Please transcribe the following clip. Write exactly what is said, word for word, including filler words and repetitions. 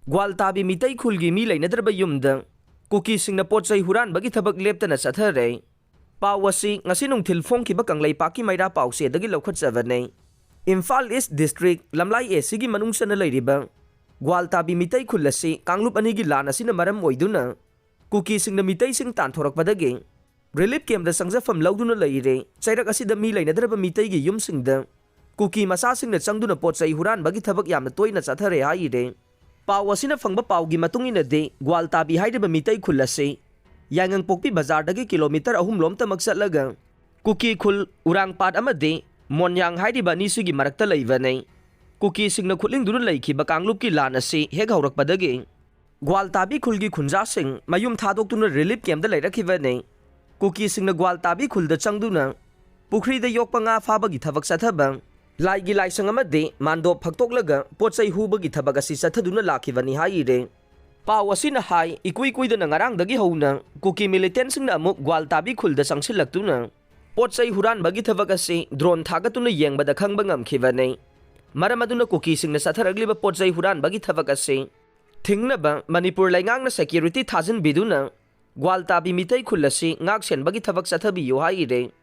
ꯒ꯭ꯋꯥꯜꯇꯥꯕꯤ ꯃꯤꯇꯩ ꯈꯨꯜꯒꯤ ꯃꯤ ꯂꯩꯅꯗ꯭ꯔꯕ ꯌꯨꯝꯗ ꯀꯨꯀꯤꯁꯤꯡꯅ ꯄꯣꯠ ꯆꯩ ꯍꯨꯔꯥꯟꯕꯒꯤ ꯊꯕꯛ ꯂꯦꯞꯇꯅ ꯆꯠꯊꯔꯦ꯫ ꯄꯥꯎ ꯑꯁꯤ ꯉꯁꯤ ꯅꯨꯡꯊꯤꯜ ꯐꯣꯡꯈꯤꯕ ꯀꯪꯂꯩꯄꯥꯛꯀꯤ ꯃꯩꯔꯥ ꯄꯥꯎꯆꯦꯗꯒꯤ ꯂꯧꯈꯠꯆꯕꯅꯤ꯫ ꯏꯝꯐꯥꯜ ꯏꯁ ꯗꯤꯁꯇ꯭ꯔꯤꯛ ꯂꯝꯂꯥꯏ ꯑꯦ ꯁꯤꯒꯤ ꯃꯅꯨꯡ ꯆꯟꯅ ꯂꯩꯔꯤꯕ ꯒ꯭ꯋꯥꯜꯇꯥꯕꯤ ꯃꯤꯇꯩ ꯈꯨꯜ ꯑꯁꯤ ꯀꯥꯡꯂꯨꯞ ꯑꯅꯤꯒꯤ ꯂꯥꯟ ꯑꯁꯤꯅ ꯃꯔꯝ ꯑꯣꯏꯗꯨꯅ ꯀꯨꯀꯤꯁꯤꯡꯅ ꯃꯤꯇꯩꯁꯤꯡ ꯇꯥꯟꯊꯣꯔꯛꯄꯗꯒꯤ ꯔꯤꯂꯤꯐ ꯀꯦꯝꯞꯇ ꯆꯪꯖꯐꯝ ꯂꯧꯗꯨꯅ ꯂꯩꯔꯦ꯫ ꯆꯩꯔꯛ ꯑꯁꯤꯗ ꯃꯤ ꯂꯩꯅꯗ꯭ꯔꯕ ꯃꯤꯇꯩꯒꯤ ꯌꯨꯝꯁꯤꯡꯗ ꯀꯨꯀꯤ ꯃꯆꯥꯁꯤꯡꯅ ꯆꯪꯗꯨꯅ ꯄꯣꯠ ꯆꯩ ꯍꯨꯔꯥꯟꯕꯒꯤ ꯊꯕꯛ ꯌꯥꯝꯅ ꯇꯣꯏꯅ ꯆꯠꯊꯔꯦ ꯍꯥꯏꯔꯦ꯫ ꯄꯥꯎ ꯑꯁꯤꯅ ꯐꯪꯕ ꯄꯥꯎꯒꯤ ꯃꯇꯨꯡ ꯏꯟꯅꯗꯤ, ꯒ꯭ꯋꯥꯜꯇꯥꯕꯤ ꯍꯥꯏꯔꯤꯕ ꯃꯤꯇꯩ ꯈꯨꯜ ꯑꯁꯤ ꯌꯥꯏꯉꯪꯄꯣꯛꯄꯤ ꯕꯖꯥꯔꯗꯒꯤ ꯀꯤꯂꯣꯃꯤꯇꯔ ꯑꯍꯨꯝ ꯂꯣꯝꯇꯃꯛ ꯆꯠꯂꯒ ꯀꯨꯀꯤ ꯈꯨꯜ ꯎꯔꯥꯡꯄꯥꯠ ꯑꯃꯗꯤ ꯃꯣꯟꯌꯥꯡ ꯍꯥꯏꯔꯤꯕ ꯑꯅꯤꯁꯤꯒꯤ ꯃꯔꯛꯇ ꯂꯩꯕꯅꯤ꯫ ꯀꯨꯀꯤꯁꯤꯡꯅ ꯈꯨꯠꯂꯤꯡꯗꯨꯅ ꯂꯩꯈꯤꯕ ꯀꯥꯡꯂꯨꯞꯀꯤ ꯂꯥꯟ ꯑꯁꯤ ꯍꯦꯛ ꯍꯧꯔꯛꯄꯗꯒꯤ ꯒ꯭ꯋꯥꯜꯇꯥꯕꯤ ꯈꯨꯜꯒꯤ ꯈꯨꯟꯖꯥꯁꯤꯡ ꯃꯌꯨꯝ ꯊꯥꯗꯣꯛꯇꯨꯅ ꯔꯤꯂꯤꯐ ꯀꯦꯝꯞꯇ ꯂꯩꯔꯛꯈꯤꯕꯅꯤ꯫ ꯀꯨꯀꯤꯁꯤꯡꯅ ꯒ꯭ꯋꯥꯜꯇꯥꯕꯤ ꯈꯨꯜꯗ ꯆꯪꯗꯨꯅ ꯄꯨꯈ꯭ꯔꯤꯗ ꯌꯣꯛꯄ ꯉꯥ ꯐꯥꯕꯒꯤ ꯊꯕꯛ ꯆꯠꯊꯕ, ꯂꯥꯏꯒꯤ ꯂꯥꯏꯁꯪ ꯑꯃꯗꯤ ꯃꯥꯟꯗꯣꯞ ꯐꯛꯇꯣꯛꯂꯒ ꯄꯣꯠ ꯆꯩ ꯍꯨꯕꯒꯤ ꯊꯕꯛ ꯑꯁꯤ ꯆꯠꯊꯗꯨꯅ ꯂꯥꯛꯈꯤꯕꯅꯤ ꯍꯥꯏꯔꯦ꯫ ꯄꯥꯎ ꯑꯁꯤꯅ ꯍꯥꯏ, ꯏꯀꯨꯏ ꯀꯨꯏꯗꯅ ꯉꯔꯥꯡꯗꯒꯤ ꯍꯧꯅ ꯀꯨꯀꯤ ꯃꯤꯂꯤꯇꯦꯟꯁꯤꯡꯅ ꯑꯃꯨꯛ ꯒ꯭ꯋꯥꯜꯇꯥꯕꯤ ꯈꯨꯜꯗ ꯆꯪꯁꯤꯜꯂꯛꯇꯨꯅ ꯄꯣꯠ ꯆꯩ ꯍꯨꯔꯥꯟꯕꯒꯤ ꯊꯕꯛ ꯑꯁꯤ ꯗ꯭ꯔꯣꯟ ꯊꯥꯒꯠꯇꯨꯅ ꯌꯦꯡꯕꯗ ꯈꯪꯕ ꯉꯝꯈꯤꯕꯅꯤ꯫ ꯃꯔꯝ ꯑꯗꯨꯅ ꯀꯨꯀꯤꯁꯤꯡꯅ ꯆꯠꯊꯔꯛꯂꯤꯕ ꯄꯣꯠ ꯆꯩ ꯍꯨꯔꯥꯟꯕꯒꯤ ꯊꯕꯛ ꯑꯁꯤ ꯊꯤꯡꯅꯕ ꯃꯅꯤꯄꯨꯔ ꯂꯩꯉꯥꯛꯅ ꯁꯦꯀ꯭ꯌꯨꯔꯤꯇꯤ ꯊꯥꯖꯤꯟꯕꯤꯗꯨꯅ ꯒ꯭ꯋꯥꯜꯇꯥꯕꯤ ꯃꯤꯇꯩ ꯈꯨꯜ ꯑꯁꯤ ꯉꯥꯛ ꯁꯦꯟꯕꯒꯤ ꯊꯕꯛ ꯆꯠꯊꯕꯤꯌꯨ ꯍꯥꯏꯔꯦ꯫